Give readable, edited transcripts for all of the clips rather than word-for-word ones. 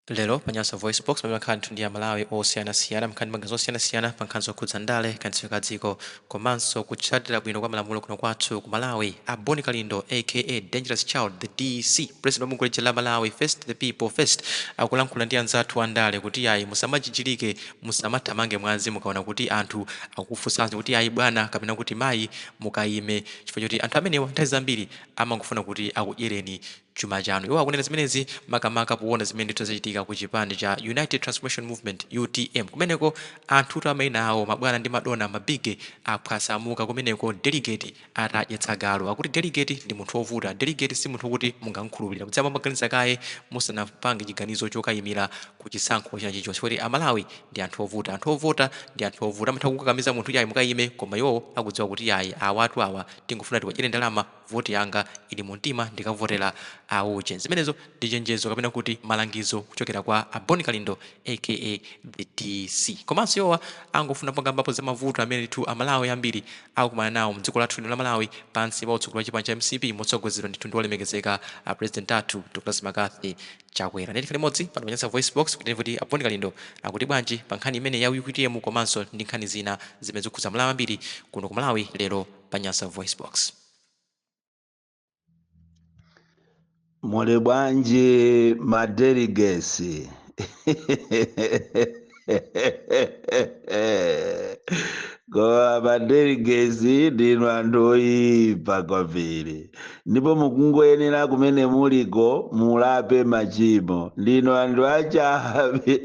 Lero pa Nyasa VoiceBox pamene makhala ndithu ndi Amalawi osiyanasiyana mkhala ndi maganizo osiyanasiyana pa nkhani zokhudza ndale, kayendetsedwe ka dziko komanso kutsatira bwino kwa malamulo kuno kwathu ku Malawi, a Bon Kalindo aka Dangerous Child the DC, President wa bungwe lija la Malawi First the People First akulankhula ndi anzathu andale kuti yayi musamajijilike, musamathamange mwazi mukaona kuti anthu akukufunsani kuti yayi bwana kapena kuti mayi mukayime chifukwa choti anthu amenewa nthawi zambiri amangofuna kuti akudyereni chuma chanu. Iwo akunena zimenezi makamaka poona zimene ndithu zachitika ku chipani cha United Transformation Movement, utm. Kumeneko anthutu amaina awo, mabwana ndi madona, mabige aphwasamuka kumeneko delegate atadyetsa galu. Akuti delegate ndi munthu wovuta. Delegate si munthu wokuti mungamkhulupirire. Mudziyamba mwaganiza kaye musanapange chiganizo chokayimira ku chisankho china chilichonse chifukwa choti Amalawi ndi anthu ovuta. Anthu ovota ndi anthu ovuta. Amatha kukakamiza munthu yayi mukayime koma iwowo akudziwa kuti yayi awatu awa tingofuna tiwadyere ndalama Voti yanga ili mumtima ndikavotera auje. Zimenezo ndi chenjezo kapena kuti malangizo kuchokera kwa a Bon Kalindo aka the DC. Komanso iwowa angofuna pokambapo za mavuto amene ndithu a Malawi ambiri akukumana nawo mdziko lathu lino la Malawi pansi pa utsogoleri wa chipani cha mcp motsogozedwa ndithu ndi olemekezeka a President athu Dr McCarthy Chakwera. Ndiye tikhale limodzi pano pa Nyasa VoiceBox kuti timve kuti a Bon Kalindo akuti bwanji pa nkhani imeneyi ya utm komanso ndi nkhani zina zimene zikukhudza Amalawi ambiri kuno ku Malawi lero pa Nyasa VoiceBox. Muli bwanji ma delegates? Koma ma delegates ndinu anthu oyipa kwambiri, ndipo mukungoyenera kumene muliko mulape machimo. Ndinu anthu achabe.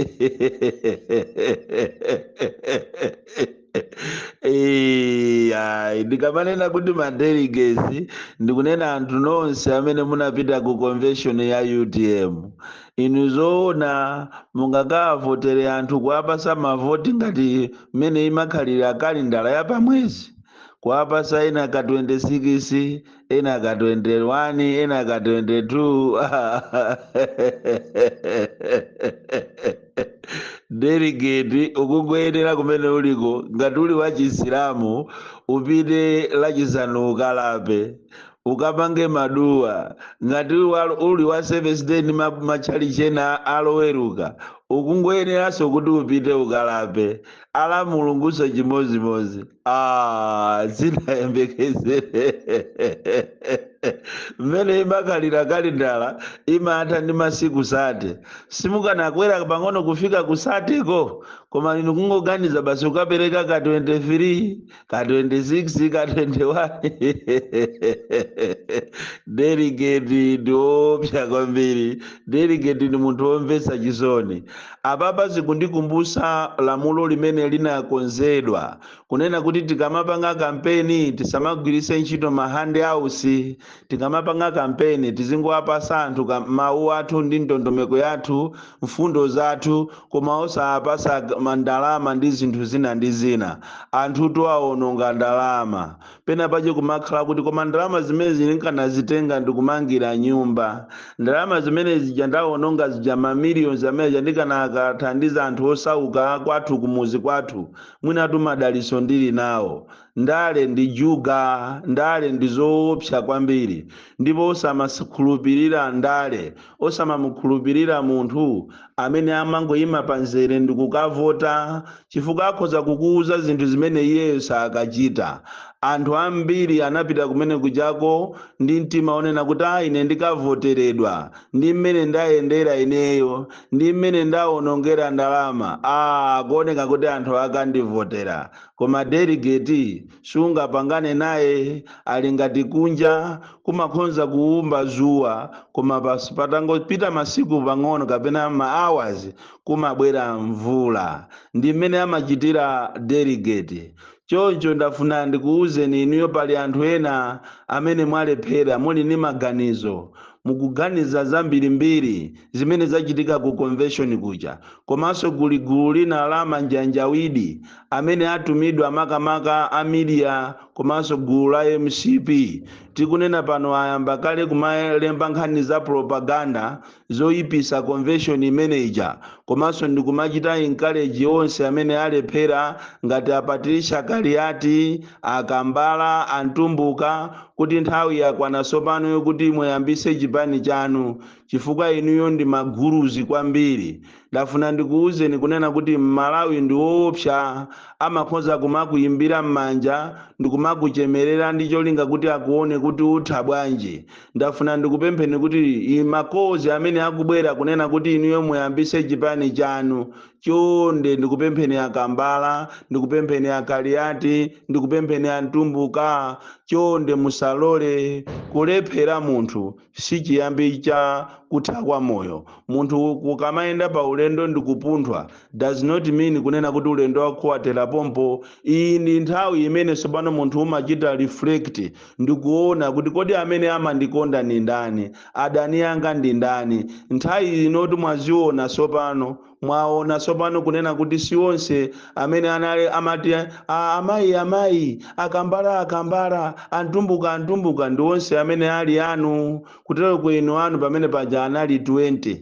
Ayi, ndikamanena kuti ma delegates ndikunena anthu nonse amene munapita ku convention ya utm. Inu zoona mungakavotere anthu kuwapasa mavoti ngati mmene imakhalira kalendala ya pamwezi, kuwapasa ena ka 26, ena ka 21, ena ka 22? Delegate ukungoyenera kumene uliko, ngati uli wa Chisilamu upite Lachisanu ukalape, ukapange maduwa. Ngati uli wa Seventh Day ndi matchalichi ena aloweruka, ukungoyeneranso kuti upite ukalape. Ala Mulungunso chimodzimodzi. Ah, sinayembekezere mmene imakhalira kalendala imatha ndi masiku 30. Simukanakwera pang'ono kufika ku 30ko? Koma inu kungoganiza basi kukapereka ka 23, ka 26, ka 21. Delegate ndi woopsa kwambiri. Delegate ndi munthu womvetsa chisoni. Apapa zikundikumbusa lamulo limene linakonzedwa kunena kuti tikamapanga kampeni tisamagwiritse ntchito ma handouts. Tikamapanga kampeni tizingowapasa anthu mawu athu ndi ndondomeko yathu, mfundo zathu, koma osawapasa ndalama ndi zinthu zina ndi zina. Anthutu awononga ndalama. Pena pache kumakhala kuti koma ndalama zimene ndinkanazitenga ndikumangira nyumba, ndalama zimene zija ndawononga zija, ma millions amene aja ndikanakathandiza anthu osauka kwathu kumuzi kwathu, mwinatu madaliso ndili nawo. Ndale ndi juga, ndale ndi zoopsa kwambiri, ndipo osamakhulupirira ndale, osamamukhulupirira munthu amene amangoyima pamzere ndikukavota, chifukwa akhoza kukuuza zinthu zimene iyeyo sakachita. Anthu ambiri anapita kumene kujako ndi mtima onena kuti a ine ndikavoteredwa ndi mmene ndayendera ineyo ndi mmene ndawonongera ndalama, a kuoneka kuti anthu akandivotera. Koma delegate sungapangane naye, ali ngati kunja kumakhonza kuwumba zuwa, koma patangopita masiku pang'ono kapena ma hours kumabwera mvula. Ndi mmene amachitira delegate. Choncho ndafuna ndikuwuzeni inuyo, pali anthu ena amene mwalephera, muli ndi maganizo, mukuganiza zambirimbiri zimene zachitika ku convention kuja. Komanso kuli gulu lina la manjanjawidi amene atumidwa makamaka a media komanso gulu la mcp. Tikunena pano ayamba kale kumalemba nkhani za propaganda zoyipisa convention imeneja, komanso ndikumachita encourage onse amene alephera ngati a Patricia Kaliati, Akambala, Antumbuka, kuti nthawi yakwana tsopano yokuti muyambise chipani chanu, chifukwa inuyo ndi maguruzi kwambiri. Ndafuna ndikuwuzeni kunena kuti Mmalawi ndi woopsa, amakhoza kumakuyimbira m'manja ndikumakuchemerera ndi cholinga kuti akuone kuti utha bwanji. Ndafuna ndikupempheni kuti makozi amene akubwera kunena kuti inuyo muyambise chipani chanu, chonde ndikupempheni Akambala, ndikupempheni Akaliati, ndikupempheni Antumbuka, chonde musalole. Kulephera munthu si chiyambi cha kutha kwa moyo. Munthu kukamayenda pa ulendo ndikupunthwa does not mean kunena kuti ulendo wako watera pompo. Iyi ndi nthawi imene tsopano munthu umachita reflect ndikuona kuti kodi amene amandikonda ndi ndani, adani anga ndi ndani. Nthawi inoti mwaziona tsopano, mwaona tsopano kunena kuti si onse amene anali amati amayi amayi, Akambala Akambala, Antumbuka Antumbuka, ndi onse amene ali anu. Kutero kwenu anu pamene paja anali 20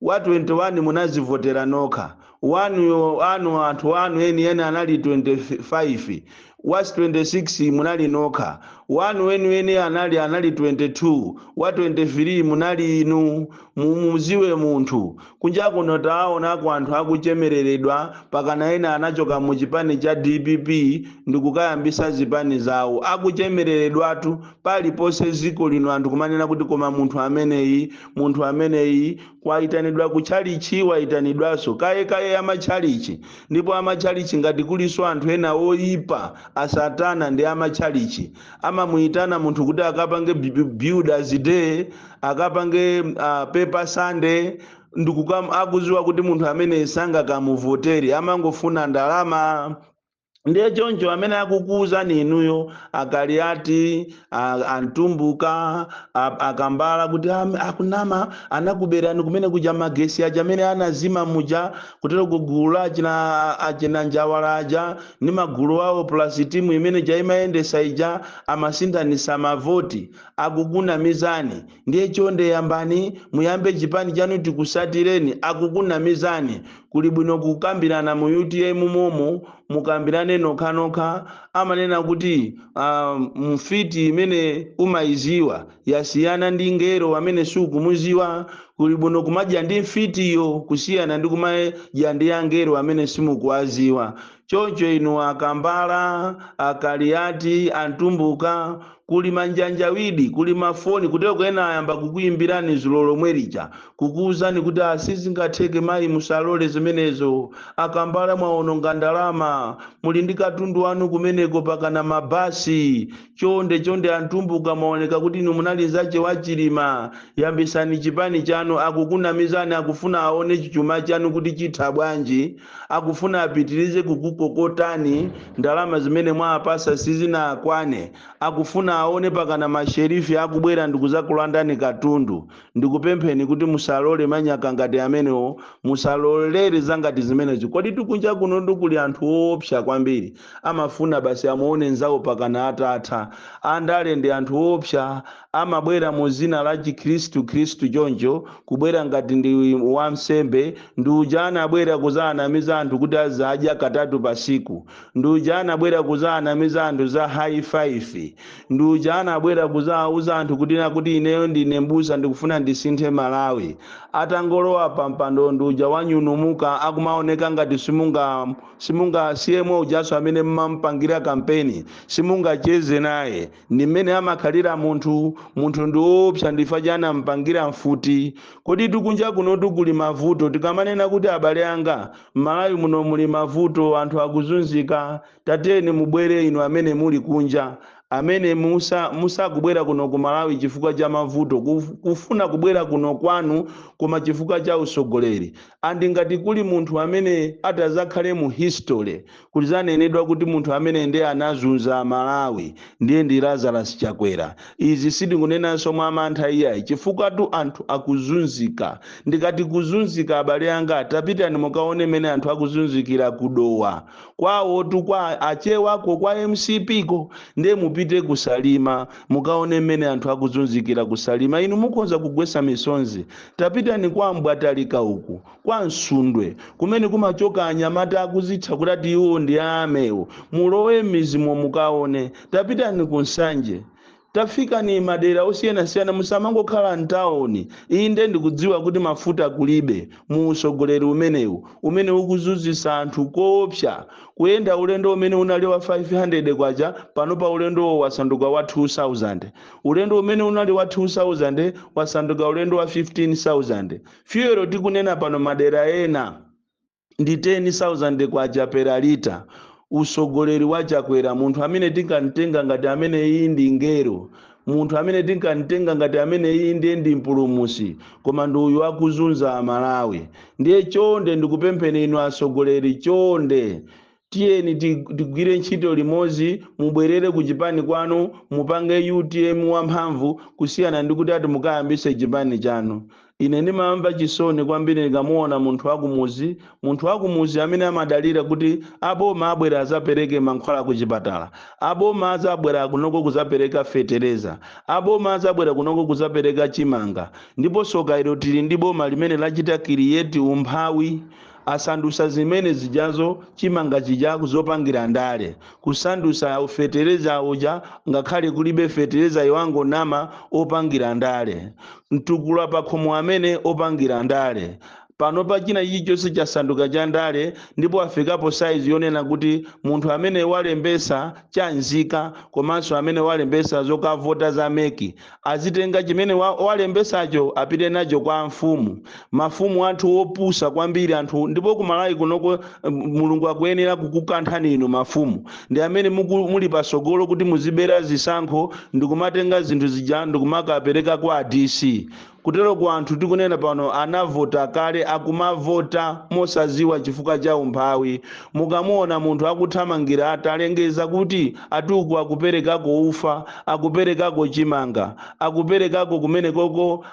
wa 21, munazivotera nokha wanuyo. Anu anthu anu eni eni anali 25, wa 26 munali nokha. Wanu weniweni anali 22, wa 23 munali inu. Mumuziwe munthu. Kunja kuno taonako anthu akuchemereredwa, pakana ena anachoka mu chipani cha DPP ndikukayambisa zipani zawo, akuchemereredwatu paliponse ziko lino, anthu kumanena kuti koma munthu ameneyi, munthu ameneyi. Kwayitanidwa kutchalichi, wayitanidwanso kaye kaye amatchalichi. Ndipo amatchalichi, ngati kuliso anthu ena oyipa asatana ndi amatchalichi, amamuyitana munthu kuti akapange Builders Day, akapange Paper Sunday, ndikukam akuziwa kuti munthu amene sangakamuvotere, amangofuna ndalama. Ndiye choncho amene akukuwuzani inuyo Akaliati, Antumbuka, Akambala kuti akunama, anakuberani kumene kuja, magesi aja amene anazima muja, kutero kugulu la achina Njawala aja ndi magulu awo plus timu imene jaimayendesa ija amasinthanisa mavoti, akukunamizani. Ndiye chonde yambani, muyambe chipani chanu, tikusatireni. Akukunamizani. Kuli bwino kukambirana mu UTM momo, mukambirane nokhanokha. Amanena kuti mfiti imene umayiziwa yasiyana ndi ngero amene sukumuziwa. Kuli bwino kumadya ndi mfitiyo kusiyana ndi kumadya ndi angelo amene simukuwaziwa. Choncho inu Akambala, Akaliati, Antumbuka, kuli manjanjawidi, kuli mafoni kutero ena ayamba kukuyimbirani zulo lomwe lija kukuwuzani kuti asizingatheke mayi, musalole zimenezo. Akambala, mwaononga ndalama, muli ndi katundu wanu kumeneko pakana mabasi. Chonde chonde Antumbuka, mwaoneka kuti inu munali nzache wa Chilima, yambisani chipani chanu. Akukunamizani, akufuna aone chichuma chanu kuti chitha bwanji, akufuna apitirize kukukokotani ndalama zimene mwapasa sizinakwane, akufuna aone pakana masherifi akubwera ndikuzakulandani katundu. Ndikupempheni kuti musalole manyaka ngati amenewo, musalolere zangati zimenezo. Kodi tikunja kuno ndikuli anthu woopsa kwambiri, amafuna basi amuone nzawo pakana atatha. Andale ndi anthu woopsa, amabwera mu zina la Chikhristu khristu, choncho kubwera ngati ndi wamsembe. Ndi uja anabwera kuzanamiza anthu kuti azadya katatu pasiku, ndi uja anabwera kuzanamiza anthu za high five, ndi uja anabwera kuzauza anthu kuti nakuti ineyo ndine mbusa, ndikufuna ndisinthe Malawi. Atangolowa pampando ndi uja wanyunumuka, akumaoneka ngati simunga siyemwe ujaso amene mmampangira kampeni, simungacheze naye. Ndi mmene amakhalira munthu. Munthu ndi woopsa, ndifa chanampangira mfuti. Kodi tikunja kuno tikuli mavuto? Tikamanena kuti abale anga, m'Malawi muno muli mavuto, anthu akuzunzika, tateni mubwere inu amene muli kunja, amene musakubwera kuno ku Malawi chifukwa cha mavuto, kufuna kubwera kuno kwanu koma chifukwa cha usogoleri. Andi ngati kuli munthu amene atazakhale mu history kuti zanenedwa kuti munthu amene ndiye anazunza Malawi, ndiye ndi Lazarus Chakwera. Izi sindikunenanso mwa mantha iyayi, chifukwa tu anthu akuzunzika. Ndikati kuzunzika, abale anga, tapitani mukaone mmene anthu akuzunzikira kudowa kwawotu, kwa Achewako, kwa MCP ko. Ndiye mupite Mupite kuSalima, mukaone mmene anthu akuzunzikira kuSalima. Inu mukhoza kugwesa misonzi. Tapitani kwa Mbwatalika uku, kwa Msundwe, kumene kumachoka anyamata akuzitcha kuti ati iwo ndi amewo. Mulowe m'mizimo mukaone. Tapitani ku Nsanje, tafikani madera osiyanasiyana, musamangokhala mtawuni. Inde, ndikudziwa kuti mafuta kulibe mu usogoleri umenewu umene ukuzunzitsa anthu koopsa. Kuyenda ulendo umene unali wa 500 kwacha, pano pa ulendowo wasanduka wa 2000. Ulendo umene unali wa 2000 wasanduka ulendo wa 15,000. Fuel tikunena pano madera ena ndi 10,000 kwacha per lita. Usogoleri wa Chakwera, munthu amene tinkamtenga ngati amene iyi ndi ngero, munthu amene tinkamtenga ngati amene iyi ndiye ndi mpulumusi, koma ndi uyu akuzunza Amalawi. Ndiye chonde, ndikupempheni inu atsogoleri, chonde tiyeni tigwire ntchito limodzi. Mubwerere ku chipani kwanu, mupange UTM wamphamvu, kusiyana ndi kuti ati mukayambise chipani chanu. Ine ndimamva chisoni kwambiri ndikamuona munthu wakumuzi, munthu wakumuzi amene amadalira kuti aboma abwera azapereke mankhwala ku chipatala, aboma azabwera kunoko kuzapereka fetereza, aboma azabwera kunoko kuzapereka chimanga. Ndipo soka ilo, tili ndi boma limene lachita create umphawi. Asandusa zimene zijazo, chimanga chija, kuzopangira ndale, kusandusa fetereza uja, ngakhale kulibe fetereza, iwango nama opangira ndale, mtukula pakhomo amene opangira ndale. Pano pa china chilichonse chasanduka cha ndale. Ndipo afikapo saizi yonena kuti munthu amene walembesa chanzika komanso amene walembesa zokavota za MEC azitenga chimene walembesacho apite nacho kwa mfumu. Mafumu anthu opusa kwambiri anthu. Ndipo kuMalawi kunoko, Mulungu akuyenera kukukanthani inu mafumu, ndi amene muli pasogolo kuti muzibera zisankho ndikumatenga zinthu zija ndikumakapereka kwa DC. Kutero ku anthu tikunena pano anavota kale, akumavota mosaziwa chifukwa cha umphawi. Mukamuona munthu akuthamangira atalengeza kuti atuku akuperekako ufa, akuperekako chimanga, akuperekako kumene koko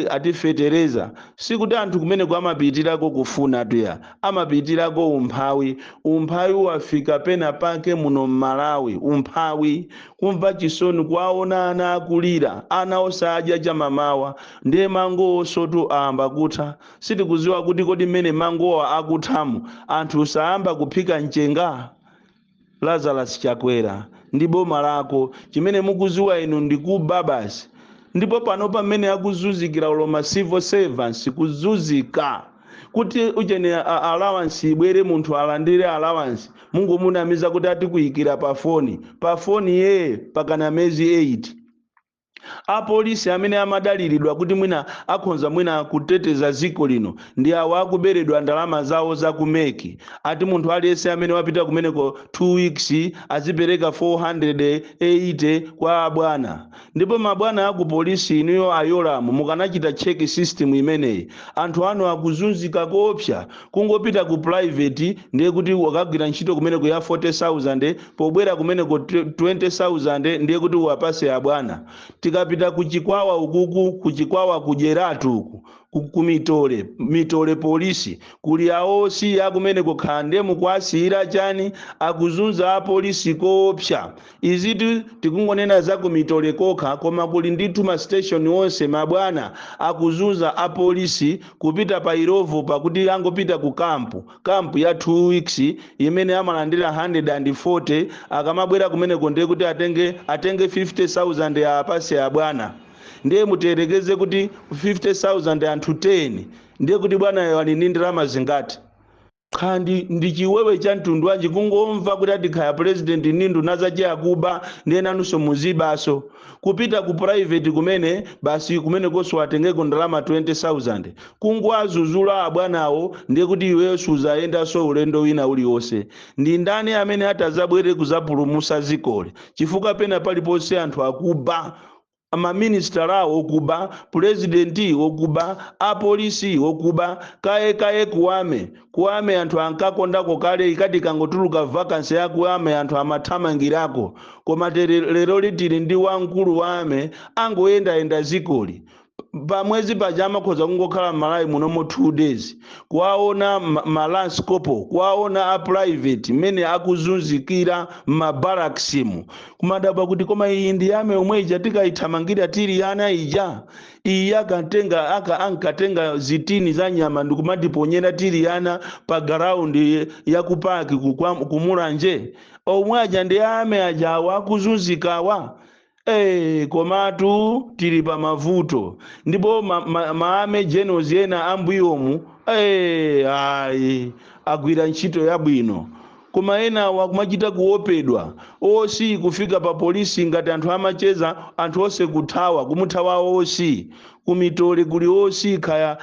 atifetereza, sikuti anthu kumeneko amapitirako kufuna tuya, amapitirako umphawi. Umphawi wafika pena pake muno mMalawi. Umphawi, kumva chisoni kwaona ana akulira, ana osadya chamamawa. Ndiye mangowo sotu ayamba kutha. Sitikuziwa kuti kodi mmene mangowa akuthamu anthu sayamba kuphika mchenga. Lazarus Chakwera ndi boma lako, chimene mukuziwa inu ndikuba basi. Ndipo pano pamene akuzunzikira uloma civil servants, kuzunzika kuti uchene allowance ibwere, munthu alandire allowance, mungomunamiza kuti atikuyikira pa foni, pa foni ye pakana mezi 8. Apolisi amene amadaliridwa kuti mwina akhonza mwina kuteteza dziko lino ndi awo akuberedwa ndalama zawo za ku MEC. Ati munthu aliyense amene wapita kumeneko 2 weeks azipereka 480 kwa abwana. Ndipo mabwana aku polisi, inuyo ayolamu, mukanachita check system imeneyi. Anthu anu akuzunzika koopsa. Kungopita ku private ndiye kuti wakagwira ntchito kumeneko ya 40,000, pobwera kumeneko 20,000 ndiye kuti uwapase abwana. Tikapita kuChikwawa ukuku, kuChikwawa kudyeratu uku, kuMitole, Mitole polisi kuli aosi akumeneko khande mukuasiyira chani? Akuzunza apolisi koopsa. Izitu tikungonena za kuMitole kokha, koma kuli ndithu ma station onse mabwana akuzunza apolisi. Kupita pa Illovo, pakuti angopita ku camp, camp ya 2 weeks imene amalandira 140, akamabwera kumeneko ndiye kuti atenge 50,000 apase abwana. Ndiye muterekeze kuti 50,000 anthu 10, ndiye kuti bwanayo ali ndi ndalama zingati? Khandi ndi chiwewe cha mtundu wanji kungomva kuti ati khaya president ndi nduna zache akuba, ndiye nanunso muzibaso? Kupita ku private kumene basi kumene koso atengeko ndalama 20,000. Kungwazuzula abwanawo ndiye kuti iweyo suzayendanso ulendo wina uliwonse. Ndi ndani amene atazabwere kuzapulumusa zikoli? Chifukwa pena paliponse anthu akuba, maminister awo okuba, purezidenti wokuba, apolisi wokuba. Kaye kaye ku army, ku army anthu ankakondako kale, ikati kangotuluka vacancy ya ku army anthu amathamangirako. Koma tere lero litili ndi wamkulu wa army angoyendayenda zikoli. Pamwezi paja amakhoza kungokhala m'Malawi munomo 2 days, kuwaona ma lance corporal, kuwaona a private mmene akuzunzikira m'mabaraksimu, kumadabwa kuti koma iyi ndi army omwe ija tikayithamangira tili ana ija? Iyi akatenga aka ankatenga zitini za nyama ndikumatiponyera tili ana pa ground ya kupaki kumulanje. Omwe aja ndi army ajawa akuzunzikawa? Komatu tili pa mavuto. Ndipo ma army generals ena ambuyomu, ayi, agwira ntchito yabwino, koma ena wakumachita kuopedwa OC kufika pa polisi ngati anthu amacheza, anthu onse kuthawa, kumuthawa OC. Kumitole kuli OC, kaya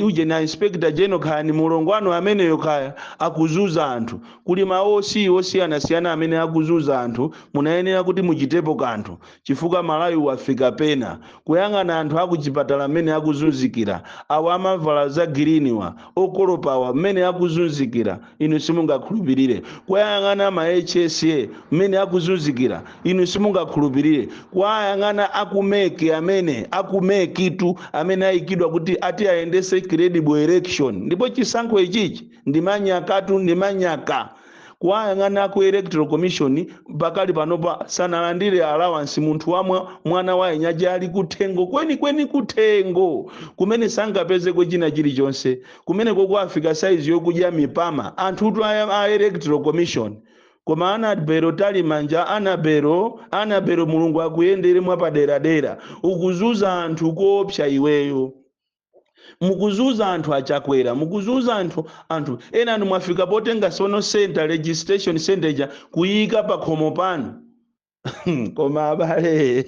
uje na inspector general, kaya ni mulongwano ameneyo, kaya akuzuza anthu. Kuli ma OC osiyanasiyana amene akuzuza anthu. Munayenera kuti muchitepo kanthu, chifukwa Malawi wafika pena. Kuyang'ana anthu akuchipatala amene akuzunzikira, awa amavala za green wa, okolopawa, mmene akuzunzikira, inu simungakhulupirire. Kuyang'ana ma HSA mmene akuzunzikira, inu simungakhulupirire. Kuyang'ana aku MEC, amene aku MEC tu amene ayikidwa kuti ati ayendese credible election, ndipo chisankho ichichi ndi manyakatu, ndi manyaka. Kuwayang'ana ku Electoral Commission, pakali panopa sanalandire allowance. Munthu wamwa mwana wa enyaja ali kuthengo kwenikweni, kuthengo kumene sangapezeko china chilichonse, kumeneko kwafika saizi yokudya mipama anthutu a Electoral Commission. Koma Annabel Mtalimanja, Annabel, Annabel, Mulungu akuyendere mwapaderadera. Ukuzuza anthu koopsa iweyo, mukuzuza anthu. Achakwera, mukuzuza anthu. Anthu ena anu mwafika potenga sono center, registration center ija, kuyika pa khomo panu. Koma abale,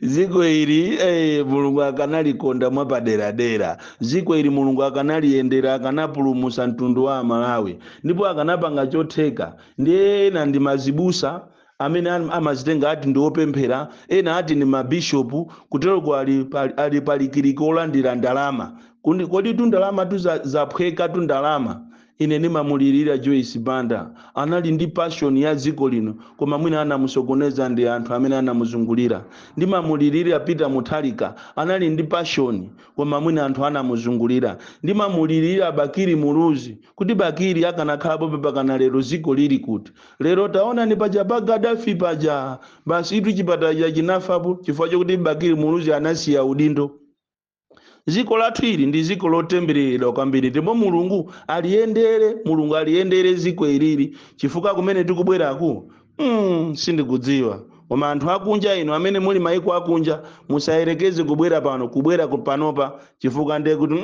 ziko ili, Mulungu akanalikonda mwapaderadera. Ziko ili Mulungu akanaliyendera, akanapulumusa mtundu wa Amalawi ndipo akanapanga chotheka. Ndi ena ndi mazibusa amene amazitenga ati ndi opemphera, ena ati ndi mabishopu, kuteroko ali palikiriki olandira ndalama. Kodi tu ndalama tu zaphweka tu ndalama. Ine ndimamulirira Joyce Banda, anali ndi passion ya dziko lino, koma mwina anamusokoneza ndi anthu amene anamuzungulira. Ndimamulirira Peter Mutharika, anali ndi passion, koma mwina anthu anamuzungulira. Ndimamulirira Bakili Muluzi, kuti Bakili akanakhalapo pakana lero dziko lili kuti? Lero taona ni paja pa Gaddafi paja, basi itu chipatala chinafapo chifukwa chokuti Bakili Muluzi anasiya udindo. Dziko lathu ili ndi dziko lotembereredwa kwambiri, ndipo Mulungu aliyendere, Mulungu aliyendere dziko ilili, chifukwa kumene tikubweraku, sindikudziwa. Koma anthu akunja, inu amene muli maiko akunja, musayerekeze kubwera pano, kubwera panopa, chifukwa ndiye kuti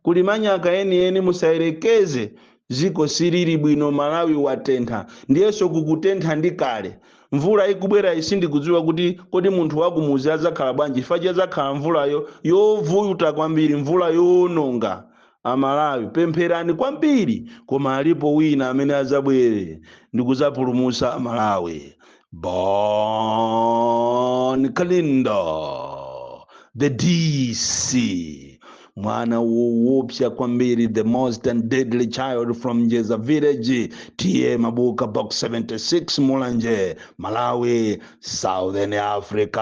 kuli manyaka enieni. Musayerekeze, dziko silili bwino. Malawi watentha, ndiyenso kukutentha ndi kale. Mvula ikubwera isindikudziwa kuti kodi munthu wakumuzi adzakhala bwanji, chifukwa adzakhala mvulayo yovuta kwambiri, mvula yowononga. Amalawi, pempherani kwambiri, koma alipo wina amene adzabwere ndi kudzapulumutsa Amalawi. Bon Kalindo, the DC, mwana woopsa kwambiri, the most and deadly child from Njeza village, T/A Mabuka, Box 76, Mulanje, Malawi, Southern Africa.